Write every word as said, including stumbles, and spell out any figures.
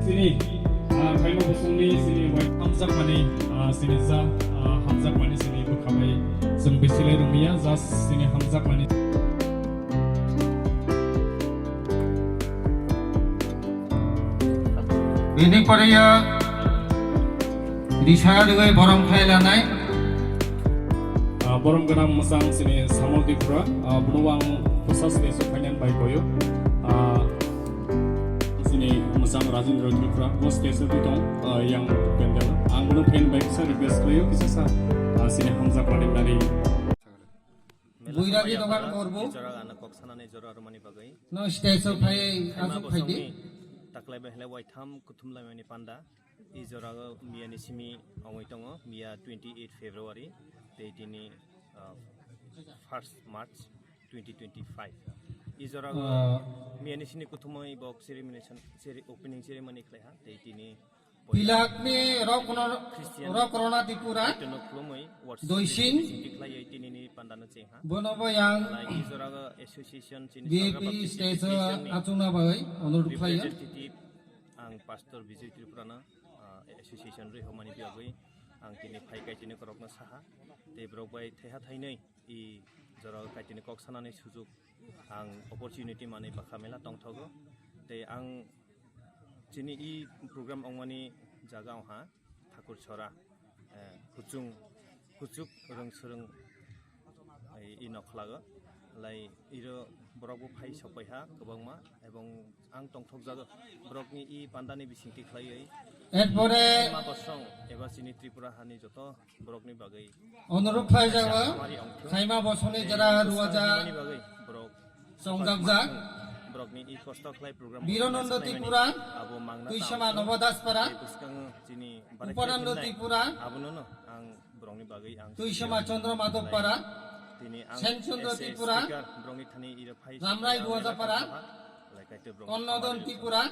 Sini, ah, khaima bosongni sini wai hamjakmani, ah, sini ja, ah, hamjakmani sini bwkha bai chwng bisilai rwngya, just sini hamjakmani. Bini pore ya risa rwgwi borom khai lanai. Ah, borom gwnang mwchang sini Samol Tripura, ah, bono ang bwsa stage o phainani bai koyo. Ah, sini mwchang Rajendra Tripura, bo stage o tong, ah, yang pandal. Ang bono phainani bai kisa request khlaio, kisa sa, ah, sini hamjak mani nani. Buiragi dogan korbo. Jora ana kok sanani jora romani bagwi. No stage o phai asuk phaidi. Taklai bai hele waitham kuthum laimani panda. I jora o miya ni simi ongoi tongo, miya twenty eight February, tei tini, ah, first March twenty twenty five. I jora o miya ni sini kuthumoi bok ceremony, cere-, opening ceremony khlaiha, tei tini Pilakni Rokno-, Rokrona Tripura, Doising, Bonobo yang B P stage achungna bai onuruk khlaiya. Ang Pastor Bijoy Tripurano, ah, association rwi homani biagwi ang tini phai kai tini korokno saha. Tei borok bai thaiha thainwi i jora kai tini kok sanani sujuk ang opportunity manwi bakha mela tongthogo. Tei ang chini i program ongmani jaga wngkha Thakur Chora, eh, kuchung, kuchuk rwng swrwng, eh, i nokhlago. Lai iro borok bo phai sokpaiha kwbangma, ebong ang tongthokjago borokni i pandani bisingtwi khlaiwi. Erpore ma bosong eba chini Tripura hani joto borokni bagwi Onuruk khlaijago, khaima bosongni jera ruwajak, chongjakjak. Bironondo Tripura, Tuisama Nobo Daspara, Upanando Tripura, Tuisama Chandra Madhop Para, Sen Chandra Tripura, Ramrai Ruwajapara, Konnodon Tripura,